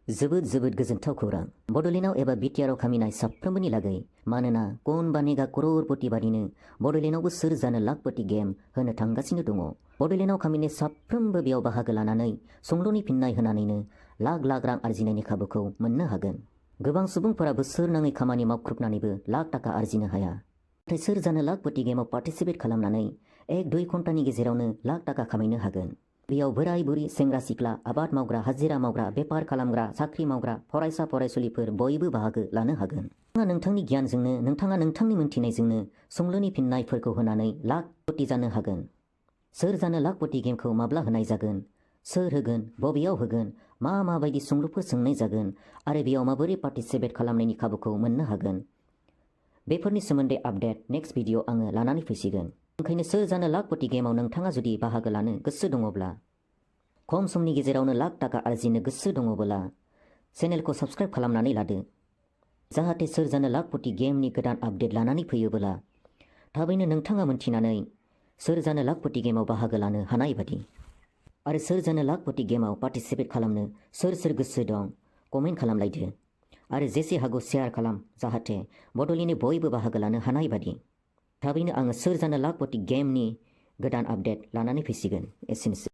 जोबोद गोजोनथाव खौरां बडलेण्डआव एबा बिटिआरआव खामिनाय साफ्रोमबोनि लागै मानोना कौन बानेगा crorepati बादिनो बडलेण्डआवबो सोर जानो लाख पति गेम होनो थांगासिनो दङ। बडलेण्डआव खामिनाय साफ्रोमबो बेयाव बाहागो लानानै स्wngluni फिन्नाय होनानैनो लाख रां आरजिनायनि खाबुखौ मोननो हागोन। गोबां सुबुंफोरा बोसोरनाङै खामानि मावख्रुबनानैबो लाख थाखा आरजिनो हाया। नाथाय सोर जानो लाख पति गेमाव पार्टिसिपेट खालामनानै 1-2 घन्टानि गेजेरावनो लाख थाखा खामायनो हागोन। बेयाव बोराय बुरि सेंग्रा सिख्ला आबाद मावग्रा हाजिरा मावग्रा बेपार खालामग्रा साख्रि मावग्रा फरायसा फरायसुलिफोर बयबो बाहागो लानो हागोन। नोंथाङा नोंथांनि गियानजोंनो नोंथाङा नोंथांनि मोनथिनायजोंनो स्wngluni फिन्नायफोरखौ होनानै लाख पति जानो हागोन। सोर जानो लाख पति गेमखौ माब्ला होनाय जागोन, सोर होगोन, बबेयाव होगोन, माबायदि सोंलुफोर सोंनाय जागोन आरो बेयाव माबोरै पार्टिसिपेट खालामनायनि खाबुखौ मोननो हागोन, बेफोरनि सोमोन्दै आपडेट नेक्स्ट भिडिअ आङो लानानै फैसिगोन। ओंखायनो सोर जानो लाख पति गेमाव नोंथाङा जुदि बाहागो लानो गोसो दङब्ला, खम समनि गेजेरावनो लाख थाखा आरजिनो गोसो दङब्ला चेनेलखौ साबस्क्राइब खालामनानै लादो, जाहाथे सोर जानो लाख पति गेमनि गोदान आपडेट लानानै फैयोब्ला थाबैनो नोंथाङा मोनथिनानै सोर जानो लाख पति गेमाव बाहागो लानो हानाय बादि। आरो सोर जानो लाख पति गेमाव पार्टिसिपेट खालामनो सोर गोसो दं कमेन्ट खालामलायदो आरो जेसे हागौ शेयार खालाम, जाहाथे बडलेण्डनि बयबो बाहागो लानो हानाय बादि। थाबैनो आङो सोर जानो लाख पति गेमनि गोदान आपडेट लानानै फैसिगोन। एसेनोसै।